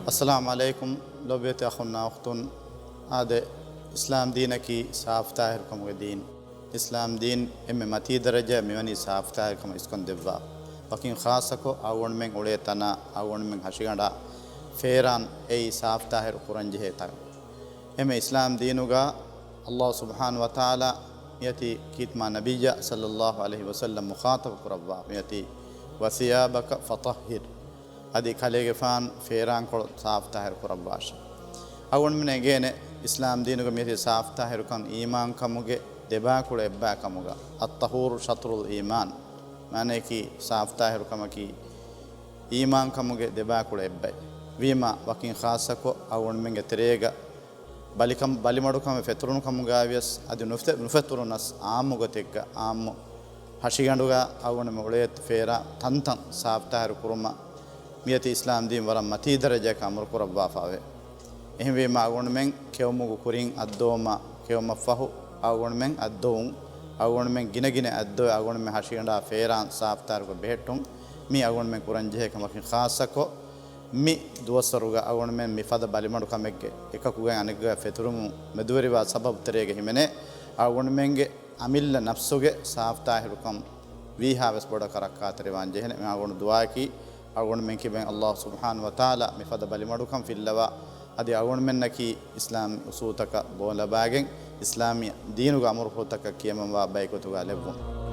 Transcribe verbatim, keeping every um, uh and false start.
އައްސަލާމު ޢަލައިކުމް. ލޮބުވެތި އަޚުންނާ އުޚްތުން، އާދެ، އިސްލާމް ދީނަކީ ސާފުތާހިރުކަމުގެ ދީން. އިސްލާމް ދީން އެންމެ މަތީ ދަރަޖައަށް މިވަނީ ސާފުތާހިރުކަމަށް އިސްކަން ދެއްވާ. ވަކިން ޚާއްޞަކޮށް އަޅުގަނޑުމެން އުޅޭ ތަނާ، އަޅުގަނޑުމެން ހަށިގަނޑާ ފޭރާން އެއީ ސާފުތާހިރު ކުރަންޖެހޭ ތަން. އެންމެ އިސްލާމް ދީނުގަ އައްލާހު ސުބްޙާނަހު ވަތަޢާލާ މިއޮތީ ކީރިތި މާ ނަބިއްޔާ ޞައްލައްލާހު ޢަލައިހި ވަސައްލަމް މުޚާޠަބު ކުރައްވާ މިއޮތީ، "وثيابك فطهر." އަދި ކަލޭގެފާން ފޭރާންކޮޅު ސާފުތާހިރު ކުރައްވާށޭ. އަޅުގަނޑުމެން އެނގޭނެ އިސްލާމް ދީނުގަ މިއޮތީ ސާފުތާހިރުކަން އީމާންކަމުގެ ދެބާކުޅަ އެއްބައި ކަމުގަ. الطهور شطر الإيمان. މާނަޔަކީ ސާފުތާހިރުކަމަކީ އީމާންކަމުގެ ދެބާކުޅަ އެއްބައި. ވީމާ ވަކިން ޚާއްޞަކޮށް އަޅުގަނޑުމެންގެ ތެރޭގަ ބަލިކަމް، ބަލިމަޑުކަމެއް ފެތުރުނު ކަމުގައިވިޔަސް އަދި ނުފެ-، ނުފެތުރުނަސް އާއްމު ގޮތެއްގަ އާއްމު ހަށިގަނޑުގަ އަޅުގަނޑުމެން އުޅޭ ފޭރާ ތަންތަން ސާފުތާހިރު ކުރުމަށް މިއޮތީ އިސްލާމް ދީން ވަރަށް މަތީ ދަރަޖައަކަށް އަމުރު ކުރައްވާފައެވެ. އެހެންވީމާ އަޅުގަނޑުމެން ކެއުމުގެ ކުރިން އައްދަވުމަށް ކެއުމަށްފަހު އަޅުގަނޑުމެން އައްދަވުން، އަޅުގަނޑުމެން ގިނަ ގިނަ އައްދަވެ އަޅުގަނޑުމެން ހަށިގަނޑާ ފޭރާން ސާފުތާހިރުކޮށް ބެހެއްޓުން، މީ އަޅުގަނޑުމެން ކުރަންޖެހޭ ކަމަކީ ޚާއްޞަކޮށް މި ދުވަސްވަރުގަ އަޅުގަނޑުމެން މިފަދަ ބަލިމަޑުކަމެއްގެ އެކަކުގައި އަނެއްގައި ފެތުރުމުން މެދުވެރިވާ ސަބަބު ތެރޭގަ ހިމެނޭ އަޅުގަނޑުމެންގެ އަމިއްލަ ނަފްސުގެ ސާފުތާހިރުކަން ވީހާވެސް ބޮޑަކަށް ރައްކާތެރިވާން ޖެހޭނެ. މި އަޅުގަނޑު ދުޢާއަކީ އަޅުގަނޑުމެން ކިބައިން އައްލާހު ސުބްޙާނަހު ވަތަޢާލާ މިފަދަ ބަލިމަޑުކަން ފިއްލަވާ، އަދި އަޅުގަނޑުމެންނަކީ އިސްލާމީ އުސޫލުތަކަށް ބޯން ލަބާގެން އިސްލާމީ ދީނުގެ އަމުރުފުޅުތަކަށް ކިޔަމަންވާ ބައެއް ގޮތުގަ ލެއްވުން.